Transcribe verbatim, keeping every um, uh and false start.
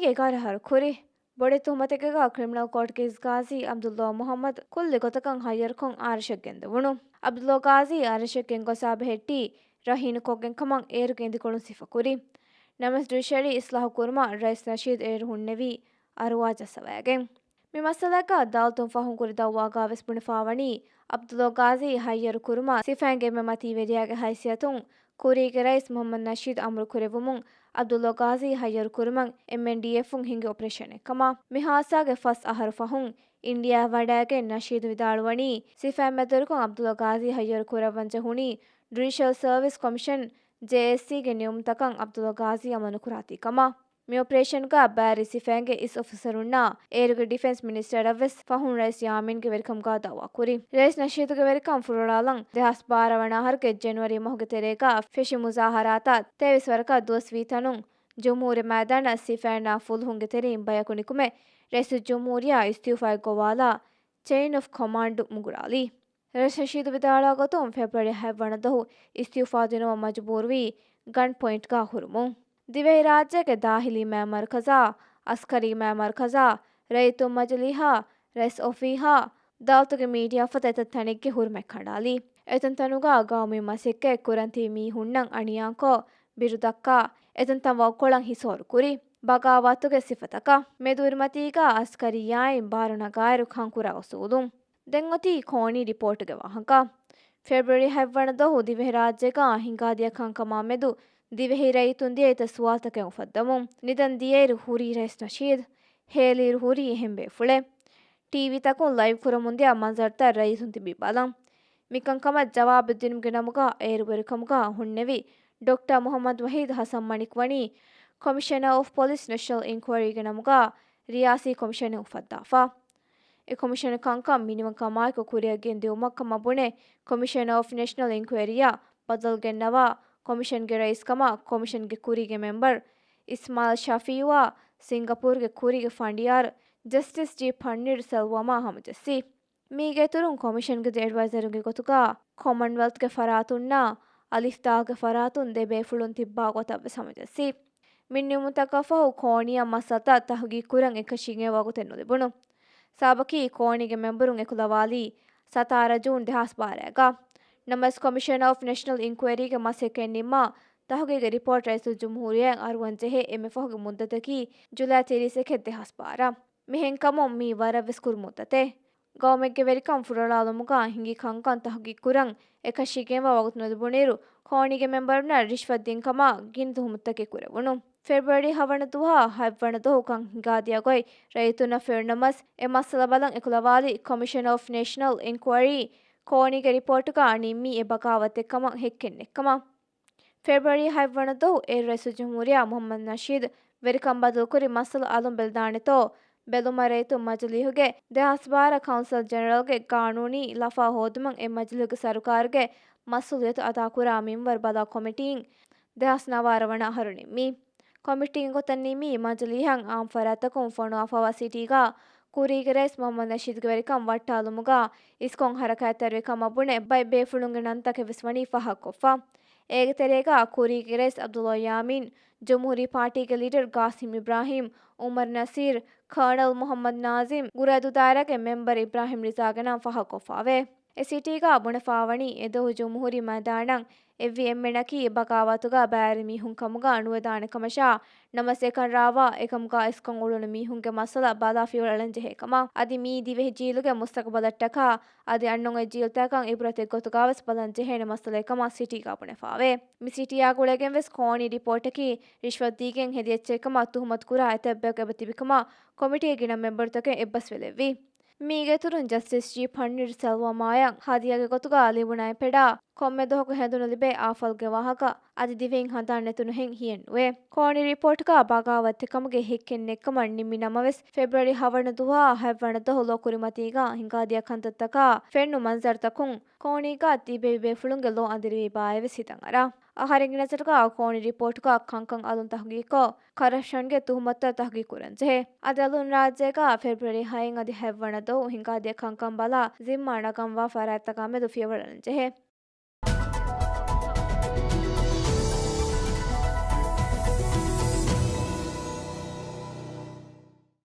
އެގާރަ އަހަރު ކުރި. ބޮޑެތި ތުހުމަތެއްގަ ކްރިމިނަލް ކޯޓްގެ އިސް ގާޒީ ޢަބްދުﷲ މުޙައްމަދު ކުއްލި ގޮތަކަށް ހައްޔަރުކޮށް އާރަށަށް ގެންދެވުނު. ޢަބްދުﷲ ގާޒީ އާރަށަށް ގެންގޮސް އާބަހެއްޓީ ރަހީނުކޮށްގެން ކަމަށް އޭރުގެ އިނދިކޮޅުން ސިފަކުރި. ނަމަވެސް ޖުޑިޝަރީ އިސްލާހު ކުރުމަށް ރައީސް ނަޝީދު އޭރު ހުންނެވީ އަރުވާ ޖައްސަވައިގެން. މި މައްސަލައިގަ އަދާލަތުން ފަހުން ކުރި ދައުވާގަ ވެސް ބުނެފާވަނީ، ޢަބްދުﷲ ގާޒީ ހައްޔަރު ކުރުމަށް ސިފައިންގެ އެންމެ މަތީވެރިޔާގެ ހައިސިއްޔަތުން ކުރީގެ ރައީސް މުޙައްމަދު ނަޝީދު އަމުރު ކުރެއްވުމުން، ޢަބްދުﷲ ގާޒީ ހައްޔަރު ކުރުމަށް އެމްއެންޑީއެފުން ހިނގި އޮޕަރޭޝަނެއް ކަމަށް. މި ހާދިސާގެ ފަސް އަހަރު ފަހުން އިންޑިއާއަށް ވަޑައިގެން ނަޝީދު ވިދާޅުވަނީ، ސިފައިން މެދުވެރިކޮށް ޢަބްދުﷲ ގާޒީ ހައްޔަރު ކުރައްވަން ޖެހުނީ ޖުޑިޝަލް ސަރވިސް ކޮމިޝަން، ޖޭއެސްސީގެ ނިޔުމުންތަކަށް ޢަބްދުﷲ ގާޒީ ޢަމަލު ނުކުރާތީ ކަމަށް. މި އޮޕަރޭޝަންގަ ބާރީ ސިފައިންގެ އިސް އޮފިސަރުންނާ އޭރުގެ ޑިފެންސް މިނިސްޓަރަށް ވެސް ފަހުން ރައީސް ޔާމީންގެ ވެރިކަމުގަ ދައުވާ ކުރި. ރައީސް ނަޝީދުގެ ވެރިކަން ފުރޮޅާލަން ދެހާސް ބާރަ ވަނަ އަހަރުގެ ޖެނުއަރީ މަހުގެ ތެރޭގަ ފެށި މުޒާހަރާތާ ތޭވީސް ވަރަކަށް ދުވަސްވީ ތަނުން ޖުމްހޫރިއްޔާ މައިދާނަށް ސިފައިންނާ ފުލުހުންގެ ތެރެއިން ބަޔަކު ނިކުމެ، ރައީސުލްޖުމްހޫރިއްޔާ އިސްތިއުފާއެއް ގޮވާލާ ޗެއިން އޮފް ކޮމާންޑު މުނގުރާލީ. ރައީސް ނަޝީދު ވިދާޅުވާ ގޮތުން، ފެބްރުއަރީ ހަތްވަނަ ދުވަހު އިސްތިއުފާ ދިނުމަށް މަޖުބޫރުވީ ގަން ޕޮއިންޓްގަ ހުރުމުން. ދިވެހިރާއްޖޭގެ ދާޚިލީ މާތް މަރުކަޒާ، އަސްކަރީ މާތް މަރުކަޒާ، ރައްޔިތުން މަޖިލީހާ، ރައީސް އޮފީހާ، ދައުލަތުގެ މީޑިއާ ފަދަ އެތައް ތަނެއްގެ ހުރުމަތް ކަނޑާލީ. އެތަންތަނުގަ ގައުމީ މަސައްކަތް ކުރަން ތިބި މީހުންނަށް އަނިޔާކޮށް، ބިރު ދައްކާ، އެތަންތަން ވައްކޮޅަށް ހިސޯރު ކުރި، ބަޣާވާތުގެ ސިފަތަކަށް. މެދުވެރިމަތީގަ އަސްކަރިއްޔާއިން ބާރު ނަގާއިރު ކަންކުރާ އުސޫލުން. ދެން އޮތީ ކޯނީ ރިޕޯޓުގެ ވާހަކަ. ފެބްރުއަރީ ހަތްވަނަ ދުވަހު ދިވެހިރާއްޖޭގަ ހިނގާދިޔަ ކަންކަމާ މެދު ދިވެހި ރައްޔިތުން ދިޔަ އެތައް ސުވާލުތަކެއް އުފައްދަމުން. ނިދަން ދިޔައިރު ހުރީ ރައީސް ނަޝީދު. ހޭލިއިރު ހުރީ އެހެން ބޭފުޅެއް. ޓީވީތަކުން ލައިވް ކުރަމުންދިޔަ މަންޒަރުތައް ރައްޔިތުން ތިބީ ބަލަން. މިކަންކަމަށް ޖަވާބު ދިނުމުގެ ނަމުގަ އޭރުވެރިކަމުގަ ހުންނެވި ޑޮކްޓަރ މުޙައްމަދު ވަޙީދު ޙަސަން މަނިކް ވަނީ ކޮމިޝަނަރ އޮފް ޕޮލިސް ނެޝަނަލް އިންކުއަރީގެ ނަމުގަ ރިޔާސީ ކޮމިޝަނެއް އުފައްދާފަ. އެ ކޮމިޝަނު ކަންކަން މިނިވަންކަމާއެކު ކުރިއަށް ގެންދިއުމަށް ކަމަށް ބުނެ، ކޮމިޝަނަރ އޮފް ނެޝަނަލް އިންކުއަރީއަށް ބަދަލުގެންނަވާ، ކޮމިޝަންގެ ރައީސްކަމަށް ކޮމިޝަންގެ ކުރީގެ މެމްބަރު އިސްމާއިލް ޝަފީއުއާ ސިންގަޕޫރުގެ ކުރީގެ ފަނޑިޔާރު ޖަސްޓިސް ޖީ ފަންނިރު ސެލްވަމާ ހަމަޖެއްސި. މީގެ އިތުރުން ކޮމިޝަންގެ ދެ އެޑްވައިޒަރުންގެ ގޮތުގަ ކޮމަންވެލްތްގެ ފަރާތުންނާ އަލިފް ދާގެ ފަރާތުން ދެ ބޭފުޅުން ތިއްބާ ގޮތަށް ވެސް ހަމަޖެއްސި. މި ނިމުމުންތަކަށް ފަހު ކޯނީއަށް މައްސަލަތައް ތަހުގީގު ކުރަން އެކަށީގެން ވަގުތެއް ނުލިބުނު. ސަބަބަކީ ކޯނީގެ މެމްބަރުން އެކުލަވާލީ ސަތާރަ ޖޫން ދެހާސް ބާރައިގަ. ނަމަވެސް ކޮމިޝަނަރ އޮފް ނެޝަނަލް އިންކުއަރީގެ މަސައްކަތް ނިންމާ ތަހުގީގު ރިޕޯޓް ރައީސުލްޖުމްހޫރިއްޔާއަށް އަރުވަން ޖެހޭ އެންމެ ފަހުގެ މުއްދަތަކީ ޖުލައި ތިރީސް އެކެއް ދެހާސް ބާރަ. މިހެންކަމުން މީ ވަރަށްވެސް ކުރު މުއްދަތެއް. ގައުމެއްގެ ވެރިކަން ފުރޮޅާލުމުގަ ހިނގި ކަންކަން ތަހުގީގު ކުރަން އެކަށީގެންވާ ވަގުތު ނުލިބުނުއިރު، ކޯނީގެ މެމްބަރުންނަށް ރިޝްވަތް ދިން ކަމަށް ގިނަ ތުހުމަތުތަކެއް ކުރެވުނު. ފެބްރުއަރީ ހަވަނަ ދުވަހާ ހަތްވަނަ ދުވަހު ކަން ހިނގާދިޔަ ގޮތް ރައްޔިތުންނަށް ފެނުނަމަސް، އެ މައްސަލަ ބަލަން އެކުލަވާލީ ކޮމިޝަނަރ އޮފް ނޭޝަނަލް އިންކުއަރީ ކޯނީގެ ރިޕޯޓުގަ ނިންމީ އެ ބަޣާވަތެއްކަމަށް ހެއްކެއް ނެތްކަމަށް. ފެބްރުއަރީ ހަތްވަނަ ދުވަހު އޭރު ރައީސުލްޖުމްހޫރިއްޔާ މުޙައްމަދު ނަޝީދު ވެރިކަން ބަދަލުކުރި މައްސަލަ އަލުން ބެލިދާނެތޯ ބެލުމަށް ރައްޔިތުން މަޖިލީހުގެ ދެހާސް ބާރަ ކައުންސިލް ޖެނެރަލްގެ ގާނޫނީ ލަފާ ހޯދުމަށް އެ މަޖިލީހުގެ ސަރުކާރުގެ މަސްއޫލިއްޔަތު އަދާކުރާ މިންވަރު ބަލާ ކޮމިޓީން ދެހާސް ނަވާރަ ވަނަ އަހަރު ނިންމީ. ކޮމިޓީގެ ގޮތަށް ނިންމީ މަޖިލީހަށް އާއްމު ފަރާތްތަކުން ފޮނުވާފައިވާ ސިޓީގަ ކުރީގެ ރައީސް މުޙައްމަދު ނަޝީދުގެ ވެރިކަން ވައްޓާލުމުގަ އިސްކޮށް ހަރަކާތްތެރިވި ކަމަށް ބުނެ، ބައެއް ބޭފުޅުންގެ ނަންތަކެއް ވެސް ވަނީ ފާހަގަކޮށްފަ. އޭގެ ތެރޭގަ ކުރީގެ ރައީސް ޢަބްދުﷲ ޔާމީން، ޖުމްހޫރީ ޕާޓީގެ ލީޑަރު ގާސިމް އިބްރާހީމް، ޢުމަރު ނަސީރު، ކާނަލް މުޙައްމަދު ނާޒިމް، ގުރައިދޫ ދާއިރާގެ މެމްބަރު އިބްރާހީމް ރިޒާގެ ނަން ފާހަގަކޮށްފައެވެ. އެ ސިޓީގަ ބުނެފާވަނީ އެދުވަހު ޖުމްހޫރީ މައިދާނަށް އެއްވި އެންމެނަކީ ބަޣާވަތުގަ ބައިވެރި މީހުން ކަމުގަ ނުވެދާނެ ކަމަށާ، ނަމަވެސް އެކަން ރާވާ އެކަމުގަ އިސްކޮށް އުޅުނު މީހުންގެ މައްސަލަ ބަލާ ފިޔަވަޅު އަޅަންޖެހޭ ކަމަށް، އަދި މިއީ ދިވެހި ޖީލުގެ މުސްތަޤުބަލަށްޓަކާ އަދި އަންނަ އޮތް ޖީލުތަކަށް އިބްރަތެއް ގޮތުގަވެސް ބަލަން ޖެހޭނެ މައްސަލައެއް ކަމަށް ސިޓީގަ ބުނެފާވޭ. މި ސިޓީއާ ގުޅިގެން ވެސް ކޯނީ ރިޕޯޓަކީ ރިޝްވަތް ދީގެން ހެދި އެއްޗެއް ކަމަށް ތުހުމަތު ކުރާ އެތައް ބަޔަކު އެބަ ތިބި ކަމަށް ކޮމިޓީގެ ގިނަ މެމްބަރުތަކެއް އެއްބަސްވެލެއްވި. މީގެ އިތުރުން ޖަސްޓިސް ޖީ ފަންނިރު ސެލްވާމާޔަށް ހަދިޔާގެ ގޮތުގަ ލިބުނައި ޕެޑާ ކޮންމެ ދުވަހަކު ހެނދުނު ލިބޭ އާފަލްގެ ވާހަކަ އަދި ދިވެހިން ހަނދާން ނެތުނުހެން ހިޔެއް ނުވޭ. ކޯނި ރިޕޯޓްގަ ބަޣާވަތެއް ކަމުގެ ހެއްކެއް ނެތްކަމަށް ނިންމި ނަމަވެސް، ފެބްރުއަރީ ހަވަނަ ދުވަހާ ހަތްވަނަ ދުވަހު ލޯ ކުރިމަތީގަ ހިނގާދިޔަ ކަންތައްތަކާ ފެންނު މަންޒަރުތަކުން ކޯނީގަ ތިބެވި ބޭފުޅުންގެ ލޯ އަނދިރިވީ ބާއޭ ވެސް ހިތަށް އަރާ. އަހަރެންގެ ނަޒަރުގަ ކޯނި ރިޕޯޓްގަ ކަންކަން އަލުން ތަހުގީގުކޮށް، ކަރަޕްޝަންގެ ތުހުމަތުތައް ތަހުގީގު ކުރަން ޖެހޭ. އަދި އަލުން ރާއްޖޭގަ ފެބްރުއަރީ ހައެއް އަދި ހަތްވަނަ ދުވަހު ހިނގާދިޔަ ކަންކަން ބަލާ ޒިންމާ ނަގަންވާ ފަރާތްތަކާ މެދު ފިޔަވަޅު އަޅަން ޖެހޭ.